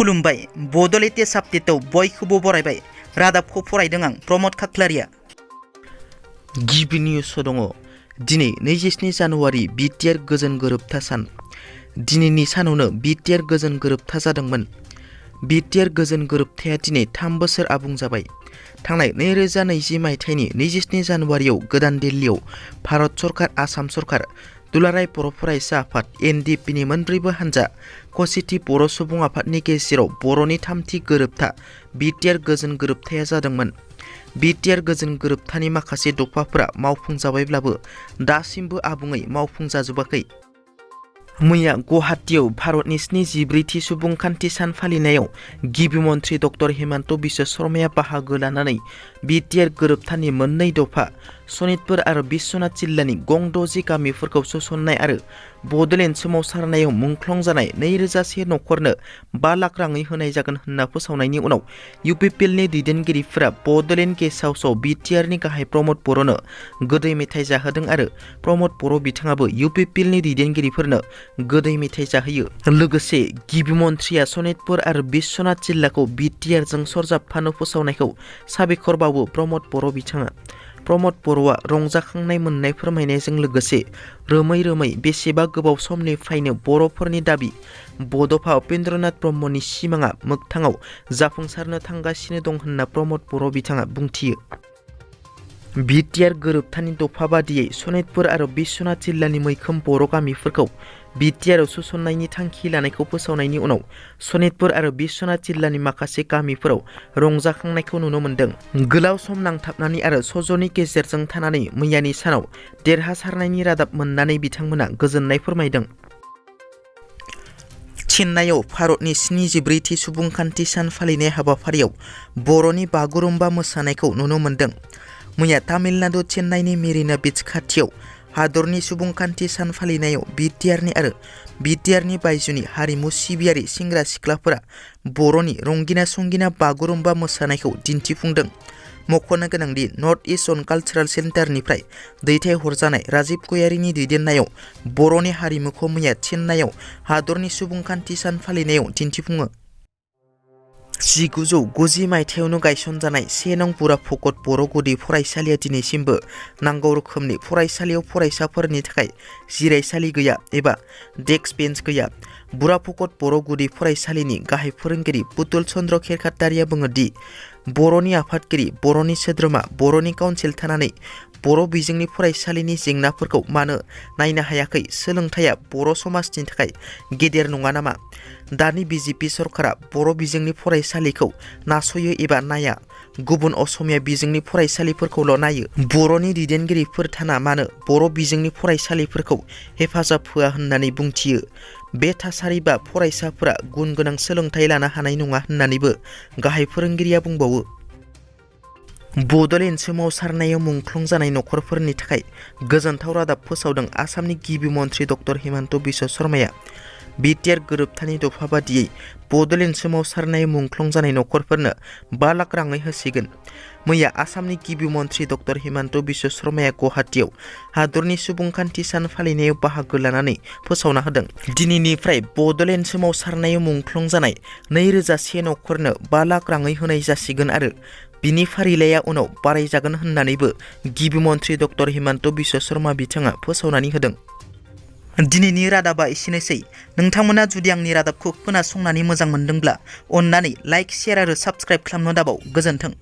खुलुमबाय बड'लेण्ड आपडेटआव बयखौबो बरायबाय। रादाबखौ फरायदों आं प्रमद खाख्लारिया। गिबि निउस दङ। दिनै 27 जानुवारि बिटिआर गोजोन गोरोबथा सान। दिनैनि सानावनो बिटिआर गोजोन गोरोबथा जादोंमोन। बिटिआर गोजोन गोरोबथाया दिनै 3 बोसोर आबुं जाबाय। थांनाय 2020 मायथाइनि 27 जानुवारियाव गोदान दिल्लीयाव भारत सरकार, आसाम सरकार, दुलाराय बर' फरायसा आफाद एनडिपिनि मोनब्रैबो हानजा, खौसेथि बर' सुबुं आफादनि गेजेराव बर'नि थामथि गोरोबथा बिटिआर गोजोन गोरोबथाया जादोंमोन। बिटिआर गोजोन गोरोबथानि माखासे दफाफोरा मावफुंजाबायब्लाबो दासिमबो आबुङै मावफुंजाजोबाखै। मैया गुवाहाटीआव भारतनि 74थि सुबुंखान्थि सान फालिनायाव गिबि मन्थ्रि डक्टर हिमन्त बिश्व शर्माया बाहागो लानानै बिटिआर गोरोबथानि मोननै दफा सनितपुर आरो बिश्वनाथ जिल्लानि गं 60 गामिफोरखौ सोसननाय आरो बड'लेण्ड सोमावसारनायाव मुंख्लं जानाय 2001 नखरनो 5 लाख राङै होनाय जागोन होनना फोसावनायनि उनाव इउपिपिएलनि दैदेनगिरिफोरा बड'लेण्ड गेस्ट हाउसआव बिटिआरनि गाहाय प्रमद बर'नो गोदै मेथाइ जाहोदों आरो प्रमद बर' बिथाङाबो इउपिपिएलनि दैदेनगिरिफोरनो गोदै मेथाइ जाहोयो। लोगोसे गिबि मन्थ्रिया सनितपुर आरो बिश्वनाथ जिल्लाखौ बिटिआरजों सरजाबफानो फोसावनायखौ साबायखर बावो प्रमद बर' बिथाङा। प्रमद बर'आ रंजाखांनाय मोननाय फोरमायनायजों लोगोसे रोमै रोमै बेसेबा गोबाव समनिफ्रायनो बर'फोरनि दाबि बड'फा उपेन्द्रनाथ ब्रह्मनि सिमाङा मोगथाङाव जाफुंसारनो थांगासिनो दं होनना प्रमद बर' बिथाङा बुंथियो। बिटिआर गोरोबथानि दफा बादियै सनितपुर आरो बिश्वनाथ जिल्लानि मैखोम बर' गामिफोरखौ बिटिआरआव सोसननायनि थांखि लानायखौ फोसावनायनि उनाव सनितपुर आरो बिश्वनाथ जिल्लानि माखासे गामिफोराव रंजाखांनायखौ नुनो मोन्दों। गोलाव सम नांथाबनानै आरो सज'नि गेजेरजों थानानै मैयानि सानाव देरहासारनायनि रादाब मोननानै बिथांमोना गोजोननाय फोरमायदों। चेन्नाईआव भारतनि 74थि सुबुंखान्थि सान फालिनाय हाबाफारियाव बर'नि बागुरुम्बा मोसानायखौ नुनो मोन्दों। मैया तामिलनाडु चेन्नाईनि मेरिना बीच खाथियाव हादरनि सुबुंखान्थि सान फालिनायाव बिटिआरनि आरो बिटिआरनि बायजोनि हारिमु सिबियारि सेंग्रा सिख्लाफोरा बर'नि रंगिना संगिना बागुरुम्बा मोसानायखौ दिन्थिफुंदों। मख'नो गोनांदि नर्थ इस्ट जन कालचारेल सेन्टारनिफ्राय दैथायहरजानाय राजिब गयारिनि दैदेननायाव बर'नि हारिमुखौ मैया चेन्नाईआव हादरनि सुबुंखान्थि सान फालिनायाव दिन्थिफुङो। 1990 मायथाइयावनो गायसनजानाय 1 नं बुराफुकट बर' गुदि फरायसालिया दिनैसिमबो नांगौ रोखोमनि फरायसालियाव फरायसाफोरनि थाखाय जिरायसालि गैया एबा डेस्क बेन्च गैया। बुराफुकट बर' गुदि फरायसालिनि गाहाय फोरोंगिरि पुतुल चन्द्र खेरखातारिया बुङो दि बर'नि आफादगिरि, बर'नि सोद्रोमा, बर'नि काउन्सिल थानानै बर' बिजोंनि फरायसालिनि जेंनाफोरखौ मानो नायनो हायाखै? सोलोंथाइया बर' समाजनि थाखाय गेदेर नङा नामा? दानि बिजेपि सरकारा बर' बिजोंनि फरायसालिखौ नासयो एबा नाया, गुबुन असमिया बिजोंनि फरायसालिफोरखौल' नायो। बर'नि दैदेनगिरिफोर थाना मानो बर' बिजोंनि फरायसालिफोरखौ हेफाजाब होआ होननानै बुंथियो। बे थासारिबा फरायसाफोरा गुन गोनां सोलोंथाइ लानो हानाय नङा होननानैबो गाहाय फोरोंगिरिया बुंबावो। बड'लेण्ड सोमावसारनायाव मुंख्लं जानाय नखरफोरनि थाखाय गोजोनथाव रादाब फोसावदों आसामनि गिबि मन्थ्रि डक्टर हिमन्त बिश्व शर्माया। बिटिआर गोरोबथानि दफा बादियै बड'लेण्ड सोमावसारनायाव मुंख्लं जानाय नखरफोरनो 5 लाख राङै होसिगोन। मैया आसामनि गिबि मन्थ्रि डक्टर हिमन्त बिश्व शर्माया गुवाहाटीआव हादरनि सुबुंखान्थि सान फालिनायाव बाहागो लानानै फोसावना होदों। दिनैनिफ्राय बड'लेण्ड सोमावसारनायाव मुंख्लं जानाय 2001 नखरनो 5 लाख राङै होनाय जासिगोन आरो बिनि फारिलाइया उनाव बारायजागोन होननानैबो गिबि मन्थ्रि डक्टर हिमन्त बिश्व शर्मा बिथाङा फोसावनानै होदों। दिनैनि रादाबा एसेनोसै। नोंथांमोना जुदि आंनि रादाबखौ खोनासंनानै मोजां मोनदोंब्ला अन्नानै लाइक, शेयार आरो साबस्क्राइब खालामनो दाबाव। गोजोन्थों।